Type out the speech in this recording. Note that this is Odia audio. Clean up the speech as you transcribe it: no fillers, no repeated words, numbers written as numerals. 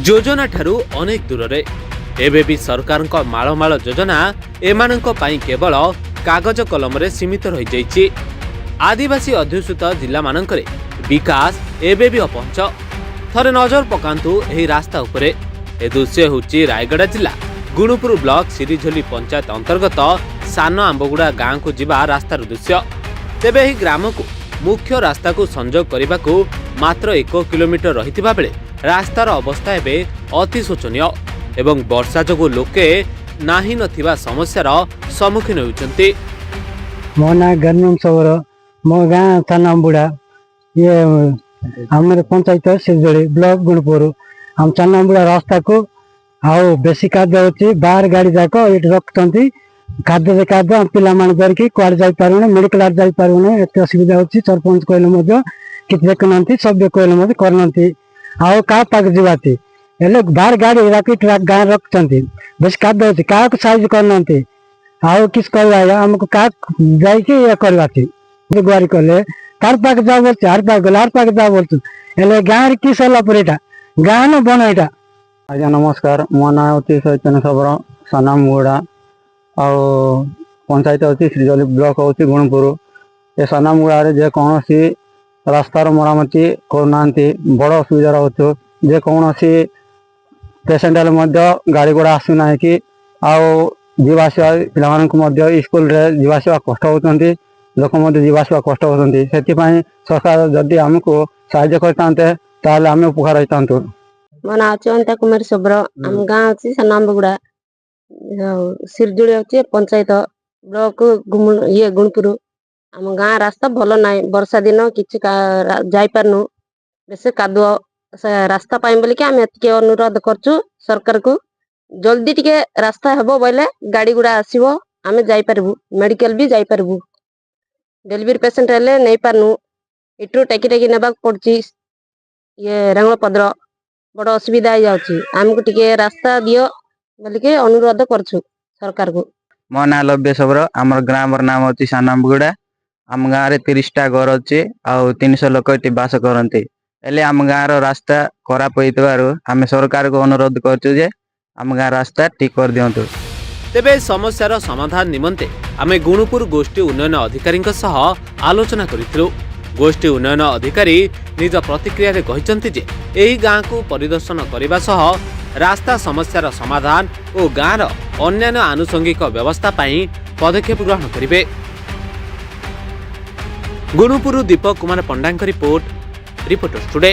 ଯୋଜନାଠାରୁ ଅନେକ ଦୂରରେ। ଏବେ ବି ସରକାରଙ୍କ ମାଳମାଳ ଯୋଜନା ଏମାନଙ୍କ ପାଇଁ କେବଳ କାଗଜ କଲମରେ ସୀମିତ ରହିଯାଇଛି। ଆଦିବାସୀ ଅଧ୍ୟୁଷିତ ଜିଲ୍ଲାମାନଙ୍କରେ ବିକାଶ ଏବେ ବି ଅପହଞ୍ଚ। ଥରେ ନଜର ପକାନ୍ତୁ ଏହି ରାସ୍ତା ଉପରେ। ଏ ଦୃଶ୍ୟ ହେଉଛି ରାୟଗଡ଼ା ଜିଲ୍ଲା ଗୁଣୁପୁର ବ୍ଲକ ସିରିଝୋଲି ପଞ୍ଚାୟତ ଅନ୍ତର୍ଗତ ସାନ ଆମ୍ବଗୁଡ଼ା ଗାଁକୁ ଯିବା ରାସ୍ତାର ଦୃଶ୍ୟ। ତେବେ ଏହି ଗ୍ରାମକୁ ମୁଖ୍ୟ ରାସ୍ତାକୁ ସଂଯୋଗ କରିବାକୁ ମାତ୍ର 1 କିଲୋମିଟର ରହିଥିବା ବେଳେ ରାସ୍ତାର ଅବସ୍ଥା ଏବେ ଅତି ଶୋଚନୀୟ ଏବଂ ବର୍ଷା ଯୋଗୁଁ ଲୋକେ ନାହିଁ ନଥିବା ସମସ୍ୟାର ସମ୍ମୁଖୀନ ହେଉଛନ୍ତି। ମୋ ନାଁ ଗନ୍ୟମ ସବର। ମୋ ଗାଁ ସାନାମ୍ବୁଡ଼ା, ଇଏ ଆମର ପଞ୍ଚାୟତ ସିରିଜୋଳି, ବ୍ଲକ ଗୁଣପୁର। ଆମ ସାନାମ୍ବୁଡ଼ା ରାସ୍ତାକୁ ଆଉ ବେଶୀ କାଦୁଅ ଅଛି। ବାହାର ଗାଡ଼ି ଯାକ ଏଇଠି ରଖୁଛନ୍ତି। କାଦୁଅରେ କାଦୁଅ। ଆମ ପିଲାମାନେ ଧରିକି କୁଆଡ଼େ ଯାଇପାରିବୁନି, ମେଡ଼ିକାଲ ଆଡ଼େ ଯାଇପାରିବୁନି। ଏତେ ଅସୁବିଧା ହେଉଛି। ସରପଞ୍ଚ କହିଲେ ମଧ୍ୟ କିଛି ଦେଖୁନାହାନ୍ତି, ସଭ୍ୟ କହିଲେ ମଧ୍ୟ କରୁନାହାନ୍ତି। ଆଉ କାହା ପାଖକୁ ଯିବାତି ହେଲେ ବାହାର ଗାଡ଼ି ରଖି ଗାଁରେ ରଖୁଛନ୍ତି। ବେଶୀ କାଦୁଅ ଅଛି, କାହାକୁ ସାହାଯ୍ୟ କରୁନାହାନ୍ତି। ଆଉ କିଛି କରିବା ଆଜ୍ଞା, ଆମକୁ କାହା ଯାଇକି ଇଏ କରିବା ଅଛି? ଗୁହାରି କଲେ ତାର ପାଖ ଯାଅ ବୋଲୁଛି, ଆର ପାଖ ଗଲେ ଆର ପାଖ ଯାଅ ବୋଲୁଛୁ। ହେଲେ ଗାଁରେ କି ସରିଲା ପରେ ଏଇଟା ଗାଁ ନା ବଣ ଏଇଟା? ଆଜ୍ଞା ନମସ୍କାର। ମୋ ନାଁ ହେଉଛି ଚୈତନ୍ୟ ଶବର। ସାନାମଗୁଡ଼ା ଆଉ ପଞ୍ଚାୟତ ଅଛି ଶ୍ରୀଜଲି, ବ୍ଲକ ହେଉଛି ଗୁଣପୁର। ଏ ସାନାମଗୁଡ଼ାରେ ଯେକୌଣସି ରାସ୍ତାର ମରାମତି କରୁନାହାନ୍ତି। ବଡ଼ ଅସୁବିଧା ରହୁଛୁ। ଯେକୌଣସି ପେସେଣ୍ଟ ହେଲେ ମଧ୍ୟ ଗାଡ଼ି ଘୋଡ଼ା ଆସୁନାହିଁ କି ଆଉ ଯିବା ଆସିବା ପିଲାମାନଙ୍କୁ ମଧ୍ୟ ସ୍କୁଲରେ ଯିବା ଆସିବା କଷ୍ଟ ହେଉଛନ୍ତି। ଲୋକ ମଧ୍ୟ ଯିବା ଆସିବା କଷ୍ଟ ହେଉଛନ୍ତି। ସେଥିପାଇଁ ସରକାର ଯଦି ଆମକୁ ସାହାଯ୍ୟ କରିଥାନ୍ତେ, ତାହେଲେ ଆମେ ଉପକାର ହେଇଥାନ୍ତୁ। ମୋ ନାଁ ଅଛି ଅନିତା କୁମାରୀ ଶବର। ଆମ ଗାଁ ଅଛି ସାନ ଆମ୍ବଗୁଡ଼ା ଆଉ ସିରଜୁଳି ଅଛି ପଞ୍ଚାୟତ, ବ୍ଲକ ଇଏ ଗୁଣପୁର। ଆମ ଗାଁ ରାସ୍ତା ଭଲ ନାହିଁ। ବର୍ଷା ଦିନ କିଛି ଯାଇପାରୁନୁ, ବେଶୀ କାଦୁଅ। ସେ ରାସ୍ତା ପାଇଁ ବୋଲିକି ଆମେ ଏତିକି ଅନୁରୋଧ କରୁଛୁ ସରକାରକୁ, ଜଲ୍ଦି ଟିକେ ରାସ୍ତା ହେବ ବୋଇଲେ ଗାଡ଼ି ଗୁଡ଼ା ଆସିବ, ଆମେ ଯାଇପାରିବୁ, ମେଡ଼ିକାଲ ବି ଯାଇପାରିବୁ। ଡେଲିଭରି ପେସେଣ୍ଟ ହେଲେ ନେଇପାରୁନୁ, ଏଠୁ ଟେକି ଟେକି ନେବାକୁ ପଡୁଛି ଇଏ ରେଙ୍ଗଳ ପଦର। ବଡ ଅସୁବିଧା ହେଇଯାଉଛି। ଆମକୁ ଟିକେ ରାସ୍ତା ଦିଅ ବୋଲିକି ଅନୁରୋଧ କରୁଛୁ ସରକାରକୁ। ମୋ ନାଁ ଲଭ୍ୟ ଶବର। ଆମର ଗ୍ରାମର ନାମ ହେଉଛି ସାନାମ୍ବୁଗୁଡ଼ା। ଆମ ଗାଁରେ 30ଟା ଘର ଅଛି ଆଉ 300 ଲୋକ ଏଠି ବାସ କରନ୍ତି। ହେଲେ ଆମ ଗାଁର ରାସ୍ତା ଖରାପ ହେଇଥିବାରୁ ଆମେ ସରକାରକୁ ଅନୁରୋଧ କରୁଛୁ ଯେ ଆମ ଗାଁ ରାସ୍ତା ଠିକ କରିଦିଅନ୍ତୁ। ତେବେ ଏ ସମସ୍ୟାର ସମାଧାନ ନିମନ୍ତେ ଆମେ ଗୁଣୁପୁର ଗୋଷ୍ଠୀ ଉନ୍ନୟନ ଅଧିକାରୀଙ୍କ ସହ ଆଲୋଚନା କରିଥିଲୁ। ଗୋଷ୍ଠୀ ଉନ୍ନୟନ ଅଧିକାରୀ ନିଜ ପ୍ରତିକ୍ରିୟାରେ କହିଛନ୍ତି ଯେ ଏହି ଗାଁକୁ ପରିଦର୍ଶନ କରିବା ସହ ରାସ୍ତା ସମସ୍ୟାର ସମାଧାନ ଓ ଗାଁର ଅନ୍ୟାନ୍ୟ ଆନୁଷଙ୍ଗିକ ବ୍ୟବସ୍ଥା ପାଇଁ ପଦକ୍ଷେପ ଗ୍ରହଣ କରିବେ। ଗୁଣୁପୁରରୁ ଦୀପକ କୁମାର ପଣ୍ଡାଙ୍କ ରିପୋର୍ଟ, ରିପୋର୍ଟର୍ସ ଟୁଡେ।